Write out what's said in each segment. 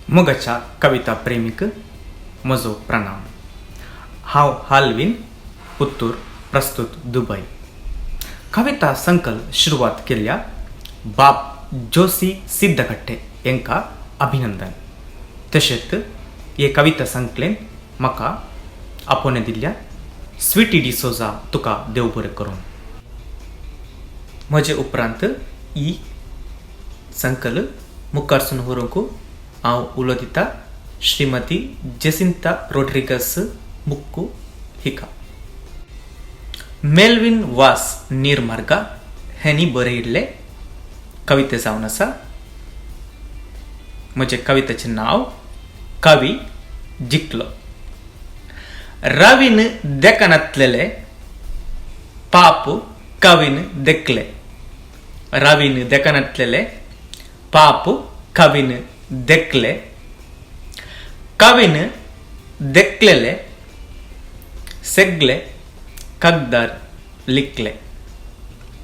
मोगाच्या कविता प्रेमीक म्हजो प्रणाम. हांव हाल्विन पुत्तूर, प्रस्तूत दुबय. कविता संकल सुरवात केल्ल्या बाब जोसी सिद्धकट्टे हांकां अभिनंदन. तशेंच हे कविता संकलेन म्हाका आपोवणें दिल्ल्या स्विटी डिसोजा, तुका देव बरें करूं. म्हजे उपरांत ही संकल मुखारसून व्हरूंक हांव उलो दिता श्रीमती जेसिंता रोड्रिगस मुक्कू हिका. मेल्विन वास निर्मार्गा ह्यांनी बरयिल्ले कविते जावन आसा म्हजे कवितेचें नांव कवी जिखलो. रवीन देखनातलेले पाप कवीन देखले. रवीन देखनातलेले पाप कवीन देखले. कवीन देखलेले सगळे कागदार लिखले.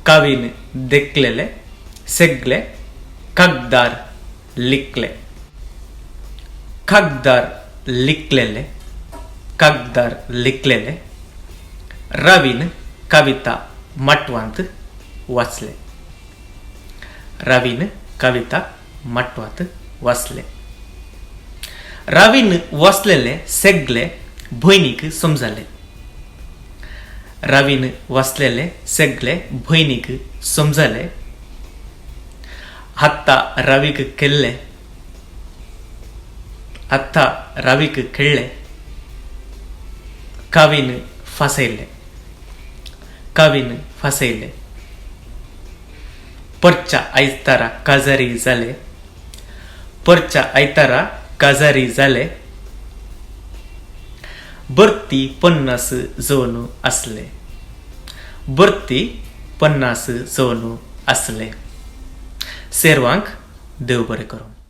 कवीन देखलेले सगळे कागदार लिखले. कागदार लिखलेले, कागदार लिखलेले रवीन कविता मटवांत वाचले. रवीन कविता मटवांत वाचले. रवीन वाचलेले सगळे भयणीक समजले. रवीन वाचलेले सगळे भयणीक समजले. आत्ता रवीक केल्ले, आत्ता रवीक खेळ्ळे कवीन फसयले. कवीन फसयले. परच्या आयतारा काजारी जाले. परच्या आयतारा काजारी जाले. बर्ती 50 जण आसले. बर्ती 50 जण आसले. सेरवांक देव बरें करूं.